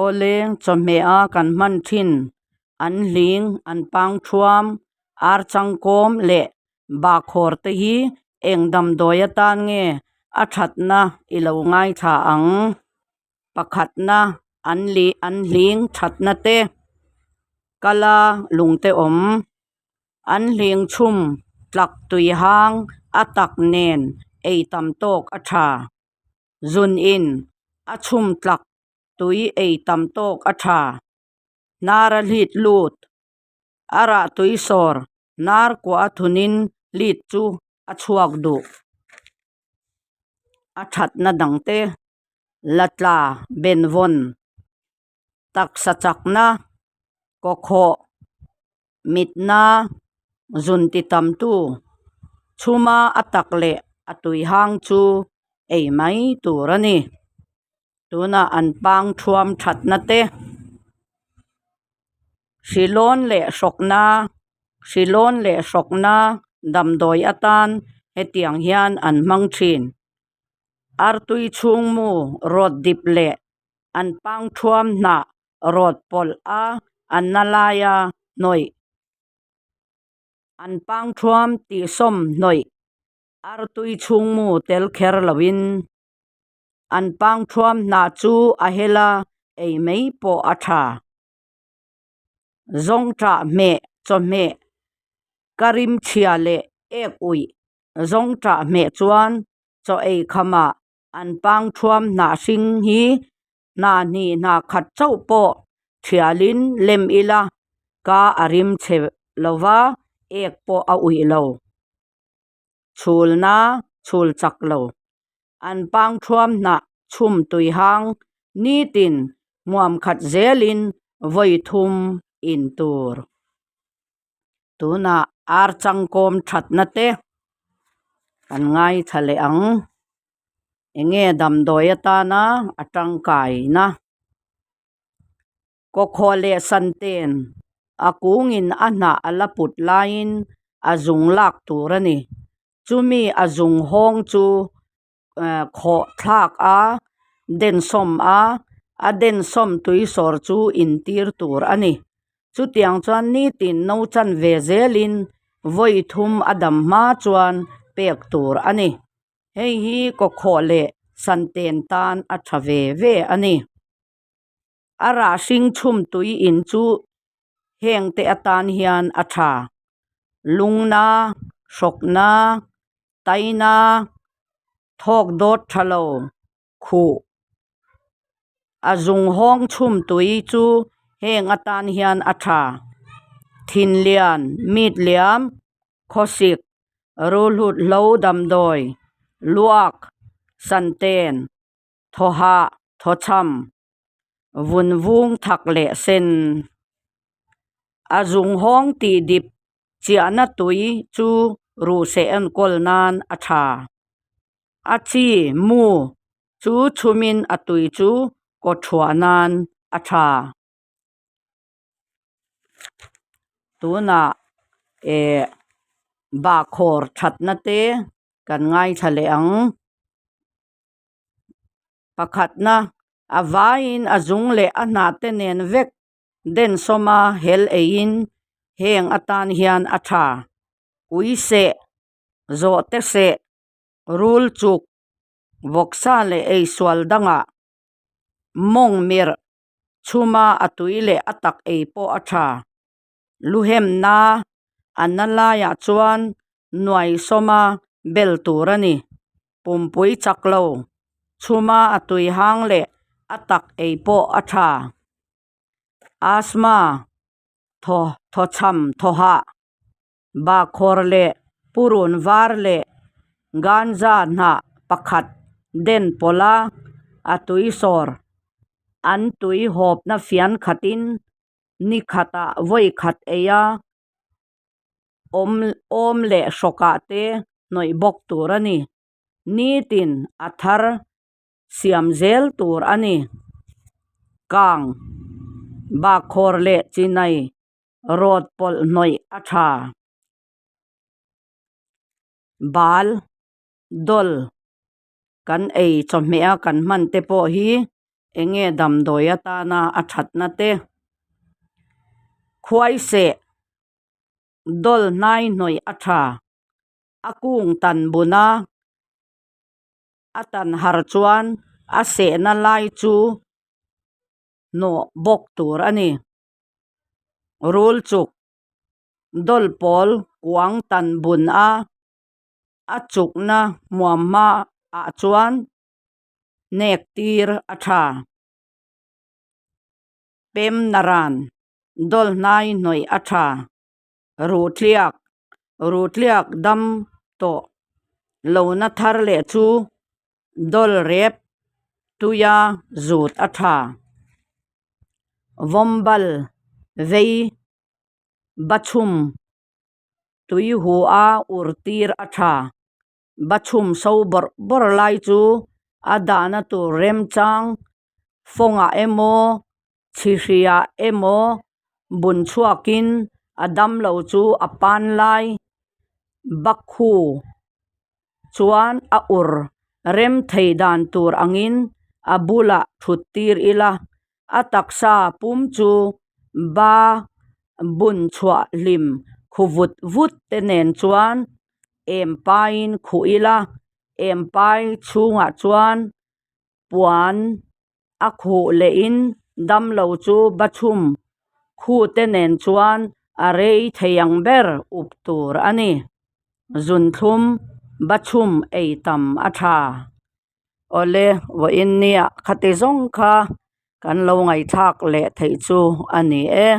Awle, chawhmeh a kan hman thin an hling, an pang thuam, ar changkawm leh bahkhawr te hi eng damdawi atan nge a thatna i lo ngaithla ang? Pakhatna an lih an hling thatna te, kala lungte awm, an hling chhum tlak tui hang a tak nen ei tam tawk a tha. Zun in a chhum tlak tui ei tam tawk a tha. Hnar a hlit lut. A rah tui sawr hnar kuah a thunin hlit chu a chhuak duh. A thatna dangte la tla benvawn taksa chakna kawkhawh mitna zun ti tamtu chhuma a tak leh a tui hang chu ei mai tur a ni. Tunah an pang thuam thatna te hrilawn leh hrawkna hrilawn leh hrawkna damdawi atan hetiang hian an hmang thin. Artui chhungmu rawt dip leh an pang thuam hnah rawt pawlh a an na laia hnawih an pang thuam tihsawm hnawih artui chhungmu tel kher loin an pang thuam hnah chu a hel a ei mai pawh a tha. Zawngṭah hmeh chawhmeh ka rim chhia leh ek uih zawngṭah hmeh chuan chaw ei khamah an pang thuam hnah hring hi hnah hnih hnah khat chauh pawh thialin lem ila ka a rim chhe lova ek pawh a uih lo. Chhulna chhul chak lo. An pang thuam hnah chhum tui hang nitin hmuam khat zelin vawi thum in tur. Tunah ar changkawm thatna te kan ngaithla leh ang. Enge damdawi atana a tangkaina. Kawkhawh leh santen a kungin a hnah a la put laiin a zung lak tur a ni. Chumi a zung hawng chu khawh thlak a, densawm a, a densawm tui sawr chu intir tur a ni. Chutiang chuan nitin no chan ve zelin vawi thum a dam hma chuan pek tur a ni. Hei hi kawkhawh leh santen tan a tha ve ve a ni. A rah hring chhum tui in chu heng te atan hian a tha. Lungna, hrawkna, taina, thawk dawt tha lo, khuh. A zung hawng chhum tui chu heng atan hian a tha. Thinlian, mit liam, khawsik, ruhlut hlo damdawi, luak, santen, Thawhah thawchham vun vung thak leh sen. A zung hawng tih dip chiahna tui chu ruhseh enkawl nan a tha. A chi mu chu chhumin a tui chu kawthuah nan a tha. Tunah eh bahkhawr thatna te kan ngaithla leh ang. Pakhatna, a vaiin a zung leh a hnah te nen vek densawma hel eiin heng atan hian a tha. Ui seh, zawhte seh, rul chuk, vawksa leh eisual dangah mawng mirh chhuma a tui leh a tak ei pawh a tha. Luhemna a na laiah chuan nuai sawma bel tur a ni. Pumpui chak lo, chhuma a tui hang leh a tak ei pawh a tha. Asthma, thaw thawchham thawhah, bahkhawr leh purun var leh ganja hnah pakhat den pawlha a tui sawr an tui hawpna fian khatin ni khatah vawi khat ei a awm awm leh hrawkah te hnawih bawk tur a ni. Nitin a thar siam zel tur a ni. Kang, bakkhawr leh chinai rawt pawlh hnawih a tha. Bal, dawl kan ei chawhmeh a kan hman te pawh hi. Enge damdawi atana a thatna te? Khuaiseh dawl hnai hnawih a tha. A kung tan buna a tan har chuan a sehna lai chu hnawh bawk tur a ni. Rul chuk dawl pawl kuang tan bun a a chukna hmuam hma ah chuan hnek tir a tha. Pem naran dawl hnai hnawih a tha. Ruhtliak Ruhtliak dam tawh lohna thar leh chu dawl rep tuia zut a tha. Vawmbal vei bachhum tui hu a ur tir a tha. Bachhum so bawrh bawrh lai chu a dahna tur remchang fawngah emaw chhihriah emaw bun chhuakin a damlo chu a pan lai bakhu chuan a ur rem thei dan tur angin a bulah thut tir ila A taksa pum chu ba bun chhuah hlim khu vut vut te nen chuan em paiin khuh ila, em pai chhungah chuan puan a khuh lehin damlo chu ba chhum khu te nen chuan a rei thei ang ber up tur a ni. Zunthlum ba chhum ei tam a tha. Awle, vawiin nia khati zawng kha kan lo ngaihthlak leh theih chu a ni e.